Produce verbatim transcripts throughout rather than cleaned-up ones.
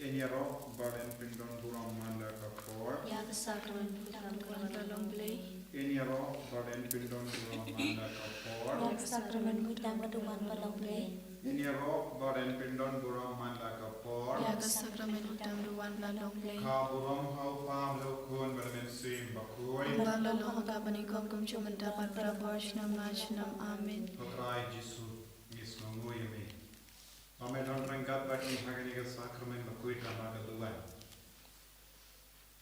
Ngin ïaroh bad ngin pyndon burom man la ka por. Ïa ka sakramen baptisma ka long Blei. Ngin ïaroh bad ngin pyndon burom man la ka por. Ïa ka sakramen baptisma ka long Blei. Ngin ïaroh bad ngin pyndon burom man la ka por. Ïa ka sakramen baptisma ka long Blei. Ka burom ha u Kpa bad u Khun bad u Mynsiem Bakhuid. Bad la long ha ka banyngkong kumjuh mynta bad barabor shnong ma shnong. Amen. Ko Trai Jisu, ngi sngewnguh ïa me. Ba me don ryngkat bad ngi ha kane ka sakramen bakhuid lem bad ka duwan.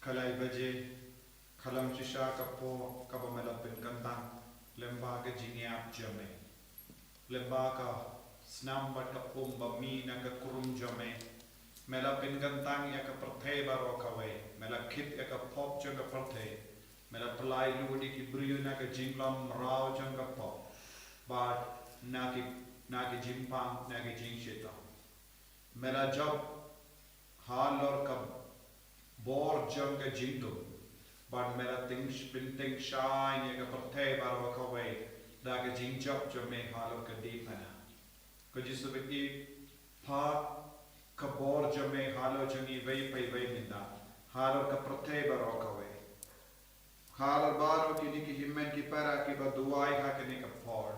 Ka lai baje, ka long shisha ka por kaba me la pynkyntang lem bad ka jingïap jong me. Lem bad ka snam bad ka um ba mih na ka krum jong me. Me la pynkyntang ïa ka pyrthei baroh kawei. Me la kit ïa ka pop jong ka pyrthei. Me la pynlait lut ïa ki briew na ka jinglong mraw jong ka pop. Bad na ki, na ki jingpang, na ki jingshitom. Me la jop halor ka bor jong ka jingdum. Bad me la tyngsh-, pyntyngshaiñ ïa ka pyrthei baroh kawei da ka jingjop jong me halor ka diengphna. Ko Jisu, ba ïeit, phah ka bor jong me halor jong iwei pa iwei mynta, halor ka pyrthei baroh kawei. Halor baroh kine ki hynmen ki para kiba duwai ha kane ka por.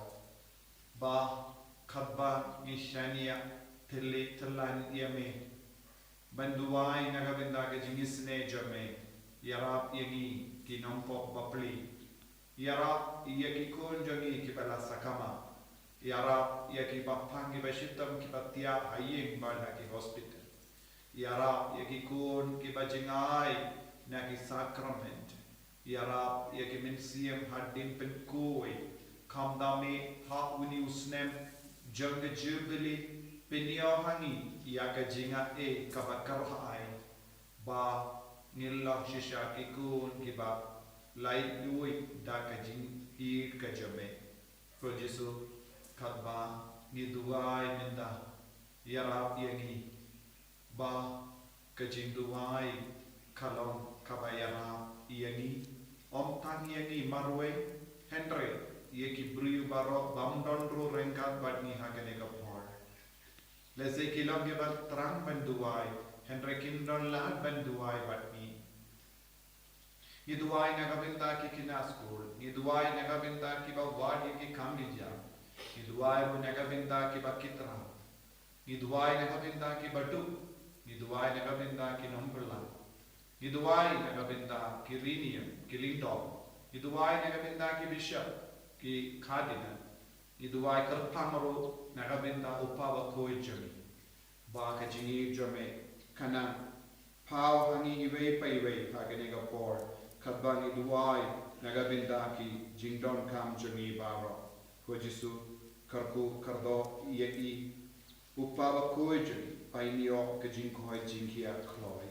Ba katba ngi shaniah thylliej thyllan ïa me ban duwai na ka bynta ka jingisynei jong me, ïarap ïa ngi ki nongpop bapli. Ïarap ïa ki khun jong ngi kiba la sakma. Ïarap ïa ki bapang kiba shitom kiba thiah ha ïing bad ha ki hospital. Ïarap ïa ki khun kiba jngai na ki sakrament. Ïarap ïa ki mynsiem hadien pynkuh, khamtam eh ha une u snem jong ka Jubili, pynïoh ha ngi ïa ka jingaiei kaba kyrhai. Ba ngin long shisha ki khun kiba lait luid da ka jingïeit ka jong me. Ko Jisu, katba ngi duwai mynta, ïarap ïa ngi. Ba ka jingduwai ka long kaba ïarap ïa ngi, ym tang ïa ngi marwei, hynrei ïa ki briew baroh bym don ruh ryngkat bad ngi ha kane ka por. Lehse ki long kiba thrang ban duwai, hynrei kim don lad ban duwai bad ngi. Ngi duwai na ka bynta ki khynnah skul, ngi duwai na ka bynta kiba wad ïa ki kam ki jam, ngi duwai ruh na ka bynta kiba kit ram, ngi duwai na ka bynta kiba duk, ngi duwai na ka bynta ki nongpyllait, ngi duwai na ka bynta ki riewniam, ki lyngdoh, ngi duwai na ka bynta ki bishop, ki cardinal, ngi duwai kyrpang ruh na ka bynta u Kpa bakhuid jong ngi. Ba ka jingïeit jong me kan nang paw ha ngi iwei pa iwei ha kane ka por, katba ngi duwai na ka bynta ki jingdonkam jong ngi baroh. Ko Jisu, kyrkhu kyrdoh ïa i, u Kpa bakhuid jong ngi, ba in ïoh ka jingkoit jingkhiah kloi.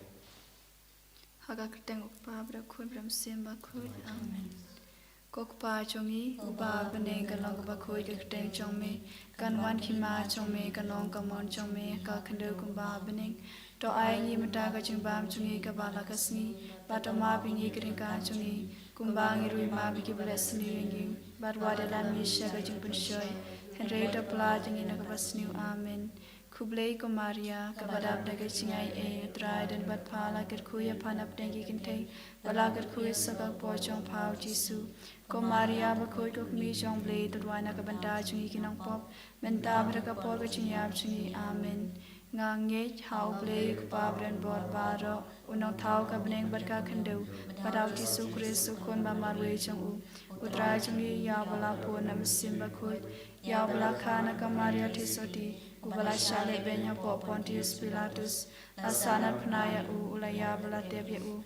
Ha ka kyrteng u Kpa bad u Khun bad u Mynsiem Bakhuid. Amen. Ko Kpa jong ngi uba ha bneng, kan long kaba khuid ka kyrteng jong me, kan wan ka hima jong me, kan long ka mon jong me ha ka khyndew kumba ha bneng. To ai ngi mynta ka jingbam jong ngi kaba la ka sngi, bad to map ïa ngi ki ryngkat jong ngi, kumba ngi ruh ngi map ïa kiba leh sniew ïa ngi. Bad wat ïalam ngi sha ka jingpynshoi, hynrei to pyllait ïa ngi na kaba sniew. Amen. Khublei ko Maria, kaba dap da ka jingaiei, u Trai u don bad pha, la kyrkhu ïa pha napdeng ki kynthei, bad la kyrkhu ïa ka kpoh jong pha u Jisu. Ko Maria bakhuid, ko Kmie jong u Blei, to duwai na ka bynta jong ngi ki nongpop, mynta bad ha ka por ka jingïap jong ngi. Amen. Nga ngeit ha u Blei u Kpa badonbor baroh, u nongthaw ka bneng bad ka khyndew, bad ha u Jisu Khrist u Khun ba marwei jong u, u Trai jong ngi, ïa uba la pun na u Mynsiem Bakhuid, ïa uba la kha na ka Maria Theisotti, uba la shah lehbeiñ hapoh Pontius Pilatus, la sahnarphna ïa u, u la ïap bad la tep ïa u.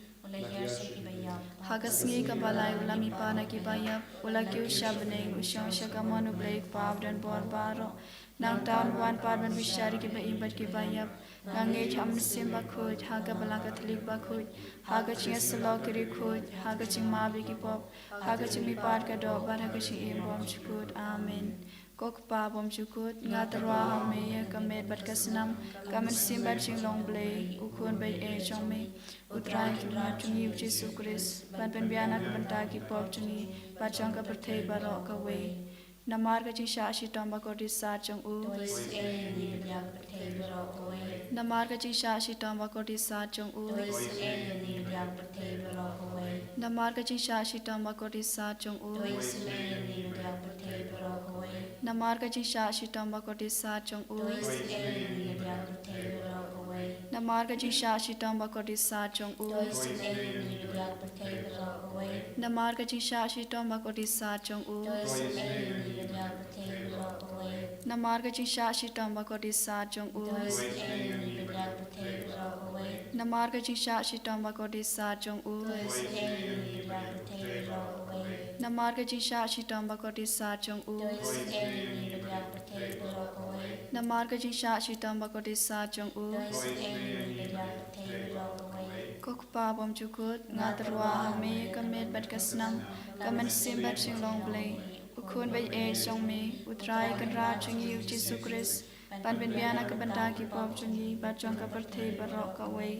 Ha ka sngi kaba lai u la mihpat na kiba ïap, u la kiew sha bneng, u shong sha kamon u Blei u Kpa badonbor baroh. Nangta un wan pat ban bishar ïa kiba im bad kiba ïap. Nga ngeit ha u Mynsiem Bakhuid, ha ka Balang Katholik bakhuid, ha ka jingïasyllok ki riewkhuid, ha ka jingmap ïa ki pop, ha ka jingmihpat ka doh bad ha ka jingim bymjukut. Amen. Ko Kpa bymjukut, nga tyrwa ha me ïa ka met bad ka snam, ka mynsiem bad jinglong Blei, u Khun baieit jong me, u Trai Kynrad jong ngi u Jisu Khrist, ban pynbiang na ka bynta ki pop jong ngi bad jong ka pyrthei baroh kawei. Namar ka jingshah shitom bakordit sat jong u. To lehse ngi pynïap ka pyrthei baroh kawei. Namar ka jingshah shitom ba kordit sat jong u. To isynei ïa ngi bad ïa ka pyrthei baroh kawei. Namar ka jingshah shitom ba kordit sat jong u. To isynei ïa ngi bad ïa ka pyrthei baroh kawei. Namar ka jingshah shitom ba kordit sat jong u. To isynei ïa ngi bad ïa ka pyrthei baroh kawei. Namar ka jingshah shitom ba kordit sat jong u. To isynei ïa ngi bad ïa ka pyrthei baroh kawei. Namar ka jingshah shitom ba kordit sat jong u. To isynei ïa ngi bad ïa ka pyrthei baroh kawei. Namar ka jingshah shitom ba kordit sat jong u. To isynei ïa ngi bad ïa ka pyrthei baroh kawei. Namar ka jingshah shitom ba kordit sat jong u. To isynei ïa ngi bad ïa ka pyrthei baroh kawei. Namar ka jingshah shitom ba kordit sat jong u. To isynei ïa ngi bad ïa ka pyrthei baroh kawei. Namar ka jingshah shitom ba kordit sat jong u. To isynei ïa ngi bad ïa ka pyrthei baroh kawei. Ko Kpa bymjukut, nga tyrwa ha me, ka met bad ka snam, ka mynsiem bad jinglong Blei, u Khun baieit jong me, U Trai Kynrad jong ngi U Jisu Khrist, ban pynbiang na ka bynta ki pop jong ngi bad jong ka pyrthei baroh kawei.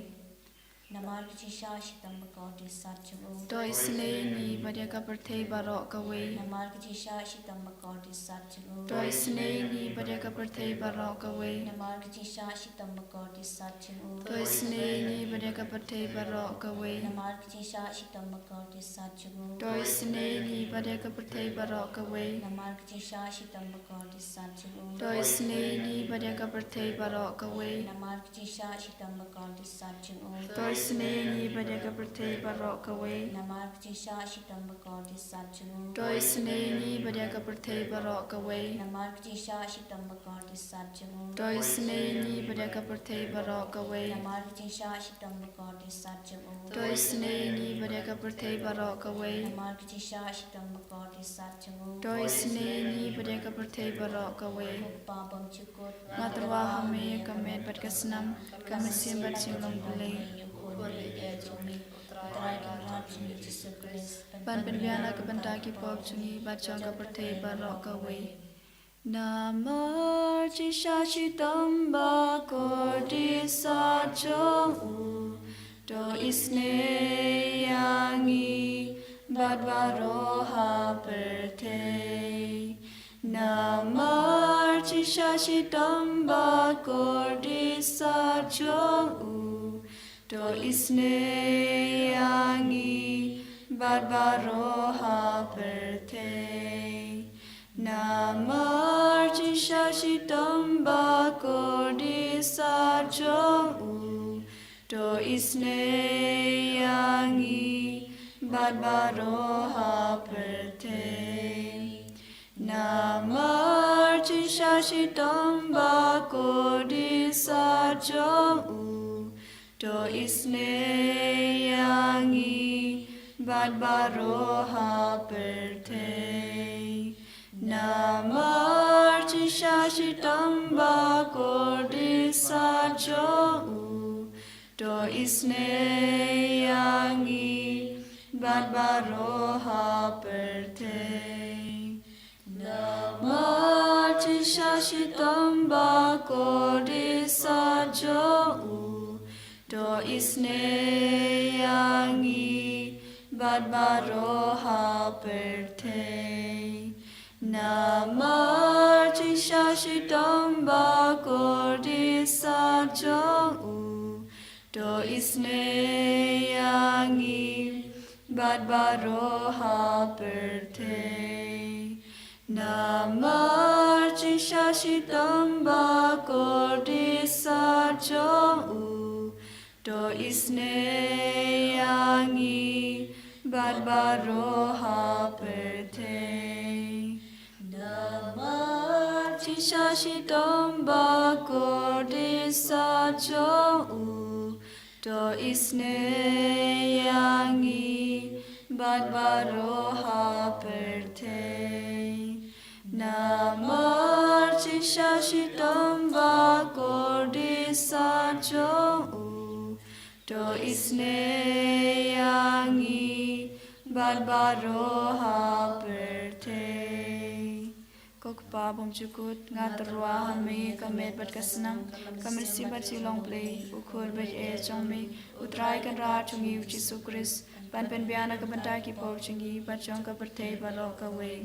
Namar ka jingshah shitom ba kordit sat jong u. To isynei ïa ngi bad ïa ka pyrthei baroh kawei. Namar ka jingshah shitom ba kordit sat jong u. To isynei ïa ngi bad ïa ka pyrthei baroh kawei. Namar ka jingshah shitom ba kordit sat jong u. To isynei ïa ngi bad ïa ka pyrthei baroh kawei. Namar ka jingshah shitom ba kordit sat jong u. To isynei ïa ngi bad ïa ka pyrthei baroh kawei. Namar ka jingshah shitom ba kordit sat jong u. To isynei ïa ngi bad ïa ka pyrthei baroh kawei. Namar ka jingshah shitom ba kordit sat jong u. To isynei ïa ngi bad ïa ka pyrthei baroh kawei. Namar ka jingshah shitom ba kordit sat jong u. To isynei ïa ngi bad ïa ka pyrthei baroh kawei. Namar ka jingshah shitom ba kordit sat jong u. To isynei ïa ngi bad ïa ka pyrthei baroh kawei. Namar ka jingshah shitom ba kordit sat jong u. To isynei ïa ngi bad ïa ka pyrthei baroh kawei. Namar ka jingshah shitom ba kordit sat jong u. To isynei ïa ngi bad ïa ka pyrthei baroh kawei. Ko Kpa bymjukut, nga tyrwa ha me, ka met bad ka snam, ka mynsiem bad jinglong Blei, U Khun baieit jong me, U Trai Kynrad jong ngi U Jisu Khrist, ban pynbiang na ka bynta ki pop jong ngi bad jong ka pyrthei baroh kawei. Namar jingshah shitom ba kordit sat jong u, to isynei ïa ngi bad baroh ha pyrthei. Namar jingshah shitom ba kordit sat jong u, to isynei ïa ngi bad baroh ha pyrthei. Namar jingshah shitom ba kordit sat jong u, to isynei ïa ngi bad baroh ha pyrthei. Namar jingshah shitom ba kordit sat jong u, to isynei ïa ngi bad baroh ha pyrthei. Namar jingshah shitom ba kordit sat jong u, to isynei ïa ngi bad baroh ha pyrthei. Namar jingshah shitom ba kordit sat jong u, to isynei ïa ngi bad baroh ha pyrthei. Namar jingshah shitom ba kordit sat jong u, to isynei ïa ngi bad baroh ha pyrthei. Namar jingshah shitom ba kordit sat jong u, to isynei ïa ngi bad baroh ha pyrthei. Namar jingshah shitom ba kordit sat jong u, to isynei ïa ngi bad baroh ha pyrthei. Namar jingshah shitom ba kordit sat jong u, to isynei ïa ngi bad baroh ha pyrthei. Ko Kpa bymjukut, nga tyrwa ha me ka met bad ka snam, ka mynsiem bad jinglong Blei, u Khun baieit jong me, u Trai Kynrad jong ngi u Jisu Khrist, ban pynbiang na ka bynta ki pop jong ngi bad jong ka pyrthei baroh kawei.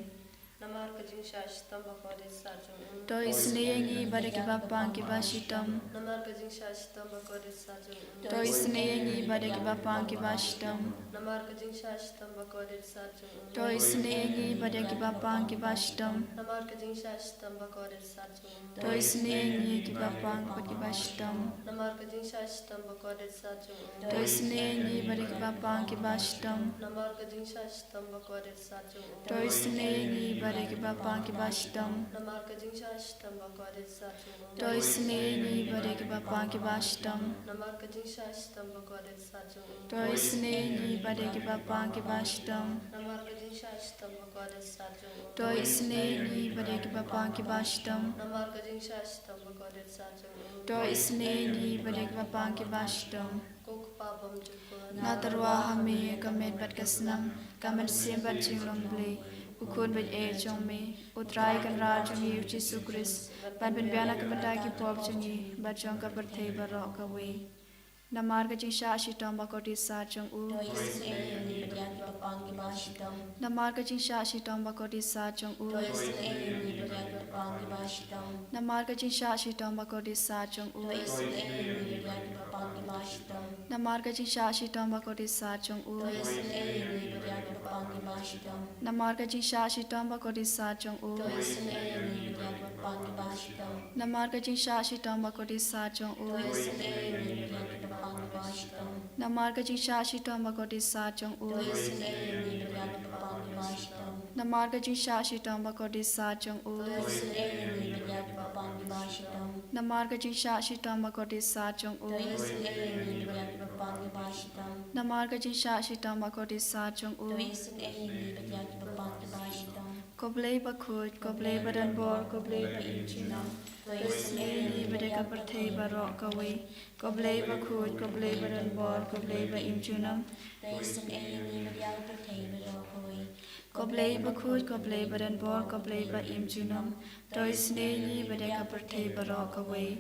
Namar ka jingshah shitom bakordit sah jong u. To isynei ïa ngi bad ïa ki bapang ki bashitom. Namar ka jingshah shitom bakordit sah jong u. To isynei ïa ngi bad ïa ki bapang ki bashitom. Namar ka jingshah shitom bakordit sah jong u. To isynei ïa ngi bad ïa ki bapang ki bashitom. Namar ka jingshah shitom bakordit sah jong u. To isynei ïa ngi ïa ki bapang bad ki bashitom. Namar ka jingshah shitom bakordit sah jong u. To isynei ïa ngi bad ïa ki bapang ki bashitom. Namar ka jingshah shitom bakordit sah jong u. To isynei ïa ngi bad ïa ki bapang ki bashitom. Namar ka jingshah shitom bakordit sah jong u. To isynei ïa ngi bad ïa ki bapang ki bashitom. Namar ka jingshah shitom bakordit sah jong u. To isynei ïa ngi bad ïa ki bapang ki bashitom. Namar ka jingshah shitom bakordit sah jong u. To isynei ïa ngi bad ïa ki bapang ki bashitom. Namar ka jingshah shitom bakordit sah jong u. To isynei ïa ngi bad ïa ki bapang ki bashitom. Ko Kpa bymjukut. Nga tyrwa ha me ïa ka met bad ka snam, ka mynsiem bad jinglong Blei, u khun baieit jong me, u Trai Kynrad jong ngi u Jisu Khrist, ban pynbiang na ka bynta ki pop jong ngi bad jong ka pyrthei baroh kawei. Namar ka jingshah shitom bakordit sah jong u. To isynei ïa ngi bad ïa ki bapang ki bashitom. Namar ka jingshah shitom bakordit sah jong u. To isynei ïa ngi bad ïa ki bapang ki bashitom. Namar ka jingshah shitom bakordit sah jong u. To isynei ïa ngi bad ïa ki bapang ki bashitom. Namar ka jingshah shitom bakordit sah jong u. To isynei ïa ngi bad ïa ki bapang ki bashitom. Namar ka jingshah shitom bakordit sah jong u. To isynei ïa ngi bad ïa ki bapang ki bashitom. Namar ka jingshah shitom bakordit sah jong u. To isynei ïa ngi bad ïa ki bapang ki bashitom. Namar ka jingshah shitom bakordit sah jong u. To isynei ïa ngi bad ïa ki bapang ki bashitom. Namar ka jingshah shitom bakordit sah jong u. To isynei ïa ngi bad ïa ki bapang ki bashitom. Namar ka jingshah shitom bakordit sah jong u. To isynei ïa ngi bad ïa ki bapang ki bashitom. Namar ka jingshah shitom bakordit sah jong u. To isynei ïa ngi bad ïa ki bapang ki bashitom. Ko Blei bakhuid, ko Blei badonbor, ko Blei ba im junom. To isynei ïa ngi bad ïa ka pyrthei baroh kawei. Ko Blei bakhuid, ko Blei badonbor, ko Blei ba im junom. To isynei ïa ngi bad ïa ka pyrthei baroh kawei. Ko Blei bakhuid, ko Blei badonbor, ko Blei ba im junom. To isynei ïa ngi bad ïa ka pyrthei baroh kawei.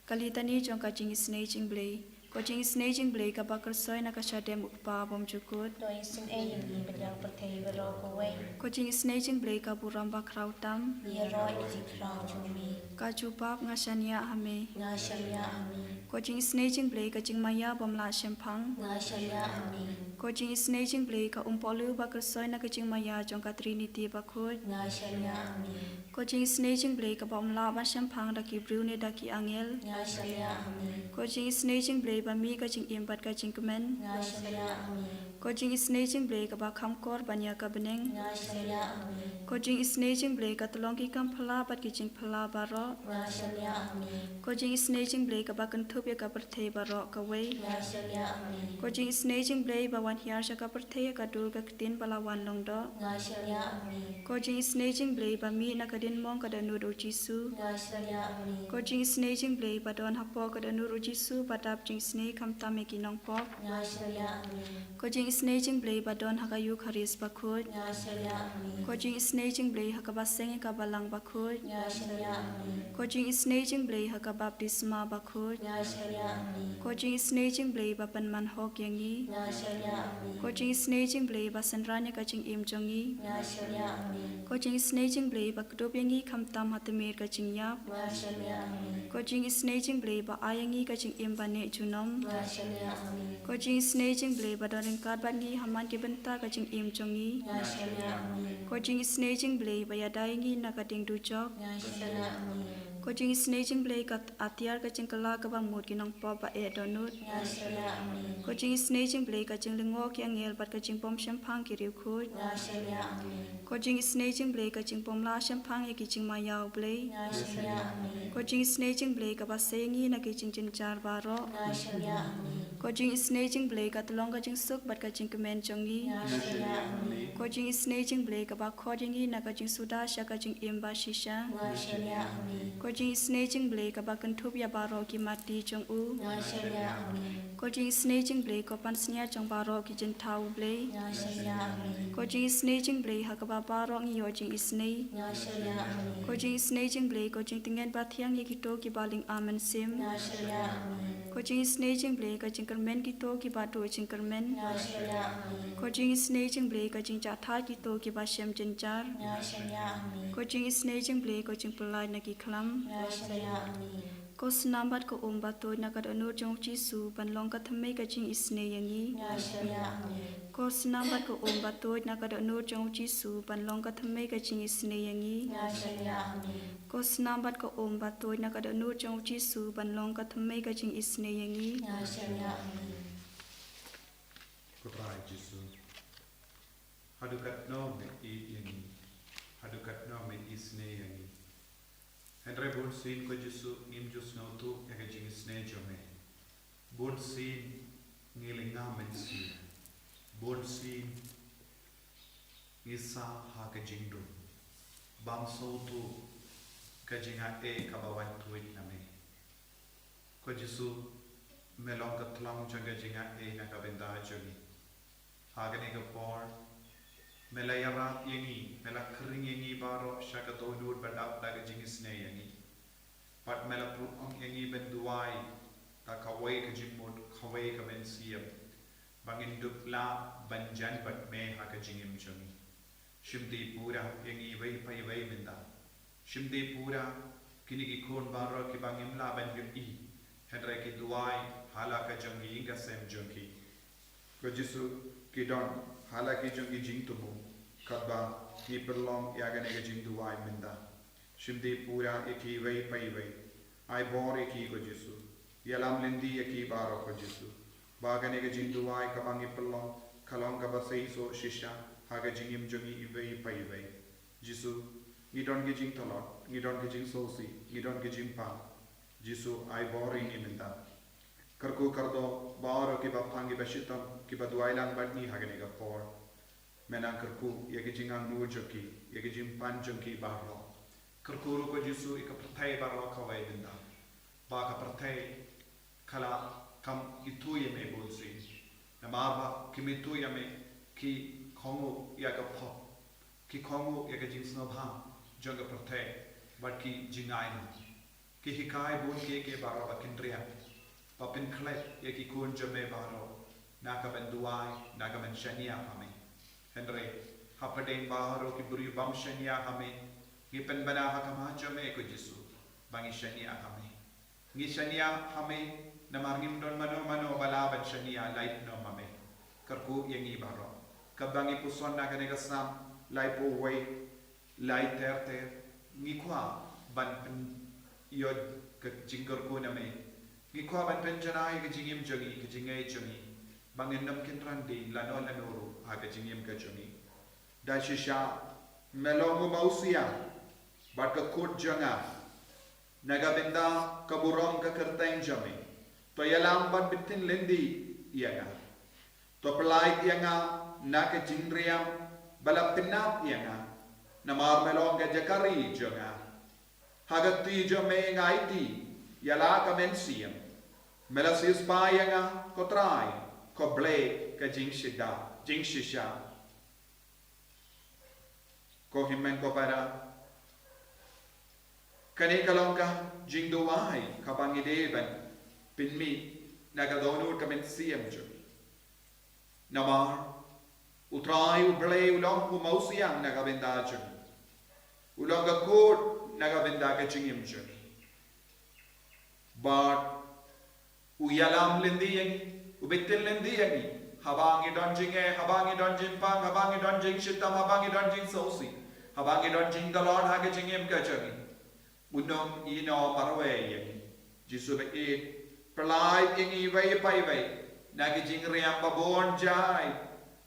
Ka litani jong ka jingisynei jingblei. Ko jingisynei jingblei kaba kyrsoi na ka shadem u Kpa bymjukut. To isynei ïa ngi bad ïa ka pyrthei baroh kawei. Ko jingisynei jingblei ka burom bakhraw tam. Ïaroh ïa ka jingkhraw jong me. Ka jubab nga shaniah ha me. Nga shaniah ha me. Ko jingisynei jingblei ka jingmaïa bym lah shemphang. Nga shaniah ha me. Ko jingisynei jingblei ka umpohliew ba kyrsoi na ka jingmaïa jong ka Trinity bakhuid. Nga shaniah ha me. Ko jingisynei jingblei kaba ym lah ban shemphang da ki briew ne da ki angel. Nga shaniah ha me. Ko jingisynei jingblei ba mih ka jingim bad ka jingkmen. Nga shaniah ha me. Ko jingisynei jingblei kaba kham kor ban ïa ka bneng. Nga shaniah ha me. Ko jingisynei jingblei ka tyllong ki kam phylla bad ki jingphylla baroh. Nga shaniah ha me. Ko jingisynei jingblei kaba kynthup ïa ka pyrthei baroh kawei. Nga shaniah ha me. Ko jingisynei jingblei ba wan hiar sha ka pyrthei ïa ka dur ka ktien ba la wan long doh. Nga shaniah ha me. Ko jingisynei jingblei ba mih na ka diengmong ka dohnud u Jisu. Nga shaniah ha me. Ko jingisynei jingblei ba don hapoh ka dohnud u Jisu ba dap jingisynei khamtam ïa ki nongpop. Nga shaniah ha me. Ko jingisynei jingblei ba don ha ka Eukharist bakhuid. Nga shaniah ha me. Ko jingisynei jingblei ha kaba seng ïa ka balang bakhuid. Nga shaniah ha me. Ko jingisynei jingblei ha ka baptisma bakhuid. Nga shaniah ha me. Ko jingisynei jingblei ba pynman hok ïa ngi. Nga shaniah ha me. Ko jingisynei jingblei ba synran ïa ka jingim jong ngi. Nga shaniah ha me. Ko jingisynei jingblei ba kdup ïa ngi khamtam ha tmier ka jingïap. Nga shaniah ha me. Ko jingisynei jingblei ba ai ïa ngi ka jingim ba neh junom. Nga shaniah ha me. Ko jingisynei jingblei ba don ryngkat bad ngi ha man ki bynta ka jingim jong ngi. Nga shaniah ha me. Ko jingisynei jingblei ba ïada ïa ngi na ka diengdujok. Nga shaniah ha me. Ko jingisynei jingblei ka atiar ka jingkylla kaba mut ki nongpop ba eh dohnud. Nga shaniah ha me. Ko jingisynei jingblei ka jinglyngngoh ki angel bad ka jingbym shemphang ki riewkhuid. Nga shaniah ha me. Ko jingisynei jingblei ka jingbym lah shemphang ïa ki jingmaïa u Blei. Nga shaniah ha me. Ko jingisynei jingblei kaba sei ïa ngi na ki jingjynjar baroh. Nga shaniah ha me. Ko jingisynei jingblei ka tyllong ka jingsuk bad ka jingkmen jong ngi. Nga shaniah ha me. Ko jingisynei jingblei kaba khot ïa ngi na ka jingsuda sha ka jingim ba shisha. Nga shaniah ha me. Ko jingisynei jingblei kaba kynthup ïa baroh ki matti jong u. Nga shaniah ha me. Ko jingisynei jingblei ko pansngiat jong baroh ki jingthaw u Blei. Nga shaniah ha me. Ko jingisynei jingblei ha kaba baroh ngi ïoh jingisynei. Nga shaniah ha me. Ko jingisynei jingblei ko jingtngen bathiang ïa kito kiba lyngba mynsiem. Nga shaniah ha me. Ko jingisynei jong U Blei ka jingkyrmen kito kiba duh jingkyrmen. Ko jingisynei jong U Blei ka jingjahthait kito kiba shem jynjar. Ko jingisynei jong U Blei ka jingpyllait na ki khlam. Ko snam bad ka um ba tuid na ka dohnud jong U Jisu ban long ka thymmei ka jingisynei ïa ngi. Ko snam bad ka um ba tuid na ka dohnud jong U Jisu ban long ka thymmei ka jingisynei ïa ngi. Ko snam bad ka um ba tuid na ka dohnud jong U Jisu ban long ka thymmei ka jingisynei ïa ngi. Ko Trai Jisu, haduh katno me ïeit ïa ngi, haduh katno me isynei ïa ngi. Hynrei bunsien ko Jisu ngim ju sngewthuh ïa ka jingisynei jong me. Bunsien ngi lynga mynsiem. Bunsien ngi sah ha ka jingdum. Bym sngewthuh ka jingaiei kaba wan tuid na me. Ko Jisu, me long ka tlang jong ka jingaiei na ka bynta jong ngi. Ha kane ka por, me la ïarap ïa ngi, me la khring ïa ngi baroh sha ka dohnud ba dap da ka jingisynei ïa ngi. Bad me la pynlong ïa ngi ban duwai da kawei ka jingmut, kawei ka mynsiem, ba ngin dup lah ban jan bad me ha ka jingim jong ngi. Shim dei pura ïa ngi iwei pa iwei mynta. Shim dei pura kine ki khun baroh kiba ngim lah ban ïohi, hynrei ki duwai ha la ka jong ki ïing ka sem jong ki. Ko Jisu, ki don ha la ki jong ki jingthmu, katba ngi pynlong ïa kane ka jingduwai mynta. Shim dei pura ïa ki iwei pa iwei. Ai bor ïa ki ko Jisu. Ïalam lynti ïa ki baroh ko Jisu. Ba kane ka jingduwai kaba ngi pynlong ka long kaba seisoh shisha ha ka jingim jong ngi iwei pa iwei. Jisu, ngi don ki jingtlot, ngi don ki jingsngewsih, ngi don ki jingpang. Jisu, ai bor ïa ngi mynta. Kyrkhu kyrdoh baroh kiba pang, kiba shitom, kiba duwai lang bad ngi ha kane ka por. Me nang kyrkhu ïa ki jingangnud jong ki, ïa ki jingpan jong ki baroh. Kyrkhu ruh ko Jisu ïa ka pyrthei baroh kawei mynta. Ba ka pyrthei ka la kam ithuh ïa me bunsien. Namar ba kim ithuh ïa me, ki kohnguh ïa ka pop, ki kohnguh ïa ka jingsngewbha jong ka pyrthei bad ki jngai noh. Ki hikai bun kiei kiei baroh ba kin riam, ba pynkhlaiñ ïa ki khun jong me baroh na ka ban duwai, na ka ban shaniah ha me. Hynrei hapdeng baroh ki briew bym shaniah ha me, ngi pynbna ha khmat jong me ko Jisu ba ngi shaniah ha me. Ngi shaniah ha me namar ngim don mano mano ba lah ban shaniah lait noh ma me. Kyrkhu ïa ngi baroh. Katba ngi puson na kane ka Salm laiphew wei, lai ter ter, ngi kwah ban pynïoh ka jingkyrkhu na me. Ngi kwah ban pynjanai ka jingim jong ngi, ka jingngeit jong ngi, ba ngin ym kynran dien lano lano ruh ha ka jingim ka jong ngi. Da shisha me long u mawsiang bad ka kut jong nga. Na ka bynta ka burom ka kyrteng jong me, to ïalam bad btin lynti ïa nga. To pyllait ïa nga na ka jingriam ba la pynap ïa nga, namar me long ka jaka ri jong nga. Ha ka kti jong me nga aiti ïa la ka mynsiem. Me la siewspah ïa nga, ko Trai, ko Blei ka jingshida, jingshisha. Ko hynmen ko para, kane ka long ka jingduwai kaba ngi dei ban pynmih na ka dohnud ka mynsiem jong ngi. Namar u Trai u Blei u long u mawsiang na ka bynta jong ngi. U long ka kut na ka bynta ka jingim jong ngi. Bad u ïalam lynti ïa ngi, u btin lynti ïa ngi. Haba ngi don jingeh, haba ngi don jingpang, haba ngi don jingshitom, haba ngi don jingsngewsih, haba ngi don jingtlot ha ka jingim ka jong ngi, un ym ïehnoh marwei ïa ngi. Jisu ba ïeit, pyllait ïa ngi iwei pa iwei na ka jingriam ba bun jait,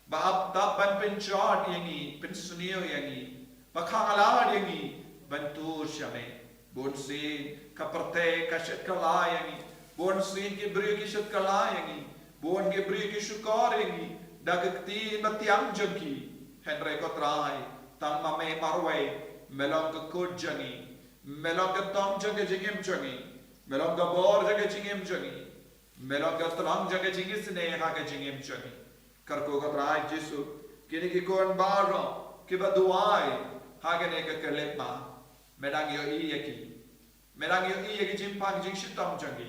ba ap tap ban pynjot ïa ngi, pynsniew ïa ngi, ba khanglad ïa ngi ban tur sha me. Bunsien ka pyrthei ka shit ka la ïa ngi. Bunsien ki briew ki shit ka la ïa ngi. Bun ki briew ki shukor ïa ngi da ka ktien ba thiang jong ki. Hynrei ko Trai, tang ma me marwei me long ka kut jong ngi. Me long ka tong jong ka jingim jong ngi. Me long ka bor jong ka jingim jong ngi. Me long ka tlang jong ka jingisynei ha ka jingim jong ngi. Kyrkhu ko Trai Jisu, kine ki khun baroh kiba duwai ha kane ka khyllipmat, me dang ïohi ïa ki. Me dang ïohi ïa ki jingpang jingshitom jong ki.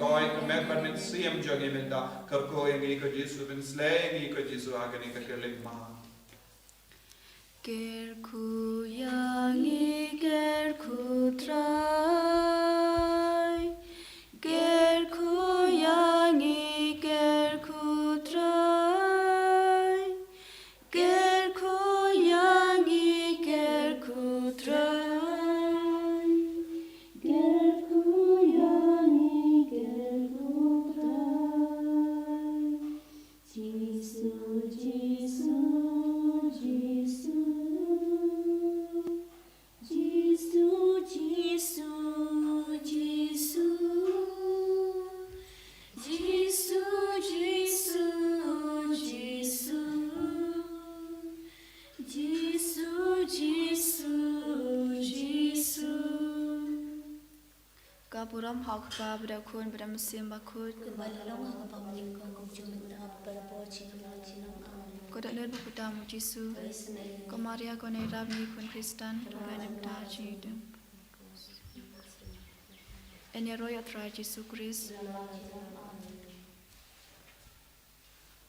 kawei ka met bad mynsiem jong ngi mynta. Kyrkhu ïa ngi ko Jisu, pynsleh ïa ngi ko Jisu ha kane ka khyllipmat. Kyrkhu ïa ngi kyrkhu Trai. Kyrkhu ïa ngi kyrkhu Trai. Kyrkhu ïa ngi kyrkhu Trai. Kyrkhu ïa ngi kyrkhu Trai. Jisu, Jisu, Jisu. Jisu, Jisu, Jisu. Jisu, Jisu, Jisu. Jisu, Jisu, Jisu. Ka burom ha u Kpa bad ha u Khun bad ha u Mynsiem Bakhuid. Kumba la long ha kaba nyngkong, kumjuh mynta, bad barabor, junom junom. Amen. Ko dohnud ba kudam u Jisu. Ko Maria ko Naïarap, ngi khun Khristan, pynban ym tang jingïadei. Yn ïaroh ïa u Trai Jisu Khrist.